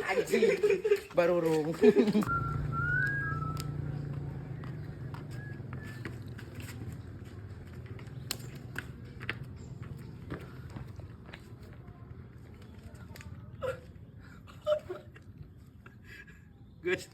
Anjing, barurung. Guys.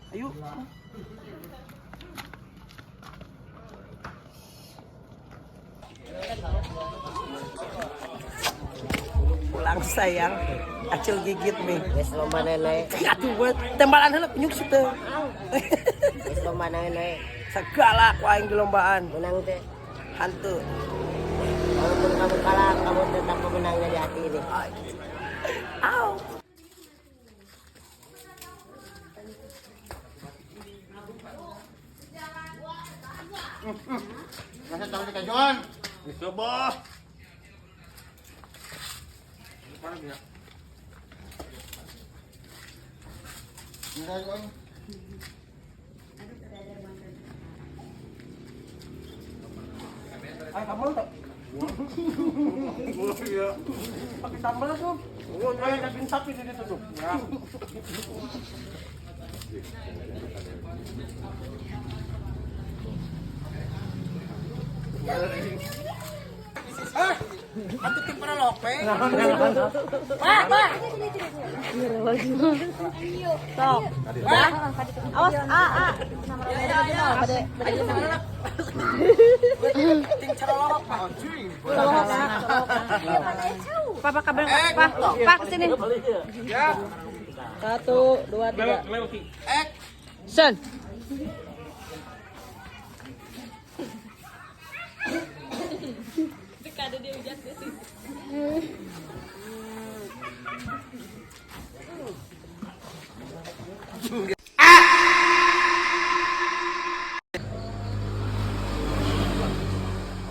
Ayo. Pulang sayang, acil gigit nih. Geus lomba nenek, Atuh buat tembalan heula penyuk situ. Geus lomba nenek, Segala ku aing di lombaan. Menang teh. Hantu. Walaupun kamu kalah, kamu tetap pemenangnya di hati ini. Au. Masa tahu si Kajuan? Coba. Mana dia? Enggak, Bang. Ay, sambal tak? Oh iya. Pakai sambal tuh. Oh, kayak daging sapi di situ tuh. Ya. Ah, atuh tim para lope. Pak, Pak. Sok. Pak. Awas, A, A. Pada Ting carolok, Pak. Papa kabar Pak. Pak kesini. Ya. Satu, dua, tiga. Ek. Sen.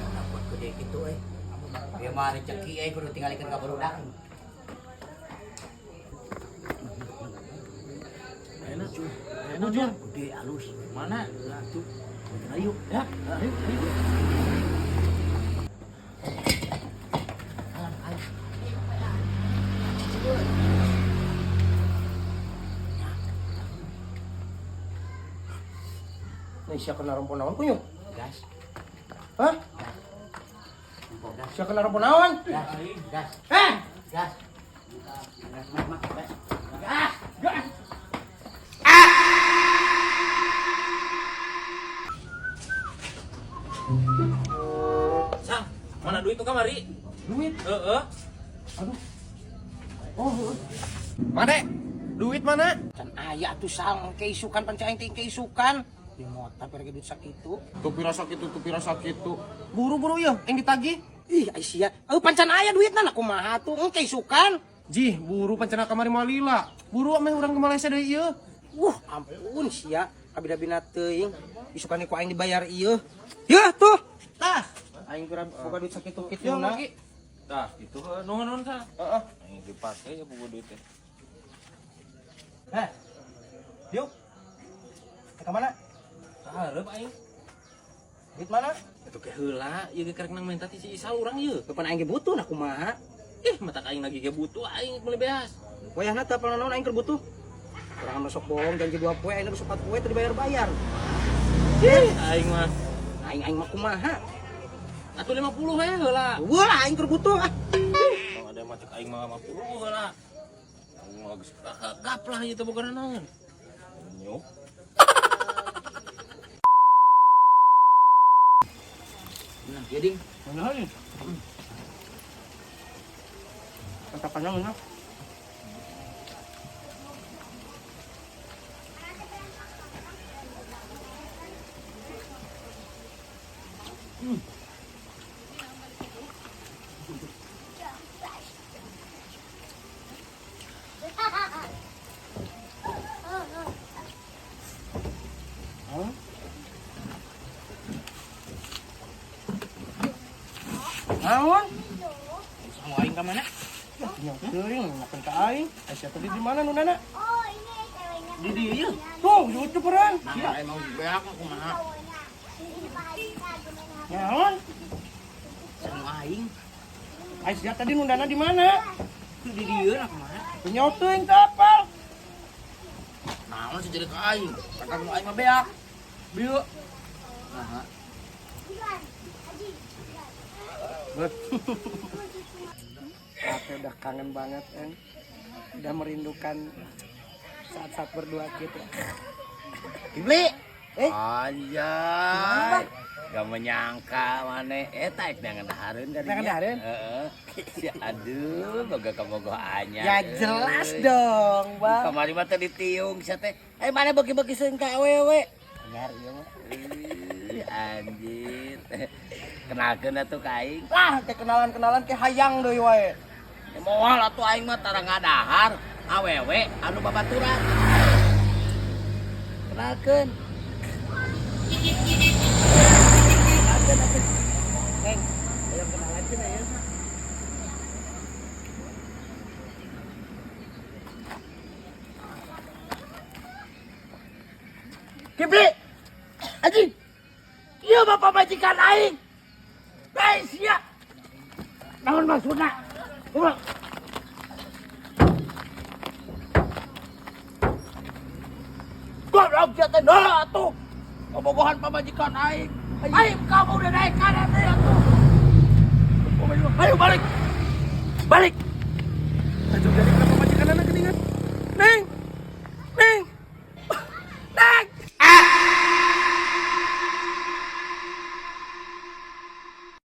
Dapat gede gitu eh. Dia mah rezeki eh kudu tinggalikeun ka barudak. Enak, Jun. Gede halus. Mana? Tuh. Ayo. Ya, ayo, ayo. Alam, alam. Nih sia kena rumpun naon kunyuk? Gas. Hah? Gas. Gas. Sia kena rumpun naon? Gas. Gas. Eh, Gas. Gas, mak, mak. Gas. Gas. Gas. Sang, mana duit tuh kamari? Duit. Heeh. Aduh. Oh, heeh. Mana? Duit mana? Can aya tuh sang keisukan panca aing teh keisukan. Di mota pergi duit sakitu. Tuh pira sakitu, tuh pira sakitu. Buru-buru ya, yang ditagih. Ih, Aisyah. Oh, pancan aya duitna na kumaha tuh engke isukan. Jih, buru pancana kamari moal lila. Buru ameh urang ke Malaysia deui ieu. Wuh, ampun sia, kabida-bina teuing. Isukan ku aing dibayar ieu. Yeuh tuh. Tah, aing pira boga duit sakitu kitu Yo, na. lagi. Tah, gitu heuh, nuhun nuhun sa. Heeh. Aing dipake ya buku duit teh. Heh. Yuk. Ke mana? Sahareup Hareup aing. Duit mana? Atuh ke heula, ieu ge karek nang menta ti si Isal urang ieu. Kapan aing ge butuh nah kumaha? Ih, mata aing lagi ge butuh aing meuli beas. Wayahna teh apal naon aing keur butuh. Urang mah sok bohong janji 2 poe aing geus 4 poe teu dibayar-bayar. Ih, aing mah. Aing aing mah kumaha? Atuh 50 we heula. Wah, aing keur butuh ah. Tong ada mah cek aing mah 50 heula. Aing mah geus gap lah ieu teh boga naon. Nyok. Nah, jadi Mana ini? Katakannya mana? Naon? Sama aing ka mana? Ya, tinggal teuing, makan ka aing. Ai sia tadi di mana nu nana? Oh, ini ceweknya. Di dieu. Tuh, lucu peran. Nah, emang beak kumaha? Cowoknya. Ini Pak Haji gimana? Naon? Sama aing. Ai sia tadi nu nana di mana? Tuh di dieu lah kumaha? Tinggal teuing teu apal. Naon sih jadi ka aing? Kata nu aing mah beak. Bieu. Nah, Haji. Aku udah kangen banget, Eng. Udah merindukan saat-saat berdua kita. Kibli. Eh? Anjay. Gak menyangka maneh eta ek dengan dahareun ka Dengan dahareun? Heeh. Si aduh boga kabogoh anyar. Ya jelas dong, Bang. Kamari mah teh ditiung sia teh. Eh mana bagi-bagi seung ka awewe. Anyar ieu mah. Ih, anjir. Kenalkeun atuh ka aing. Lah, ke kenalan-kenalan ke hayang deui wae. Ya, moal atuh aing mah tara ngadahar awewe anu babaturan. Kenalkeun. Kenalkeun atuh. Neng, ayo kenalan cenah ya. Kibli. Anjing. Ieu bapak majikan aing. Bae sia. Naon maksudna? Kumaha? Goblok sia teh nah atuh. Kabogohan pamajikan aing. Aing kamu udah naik kanan teh atuh. Ayo balik. Balik. Ayo jadi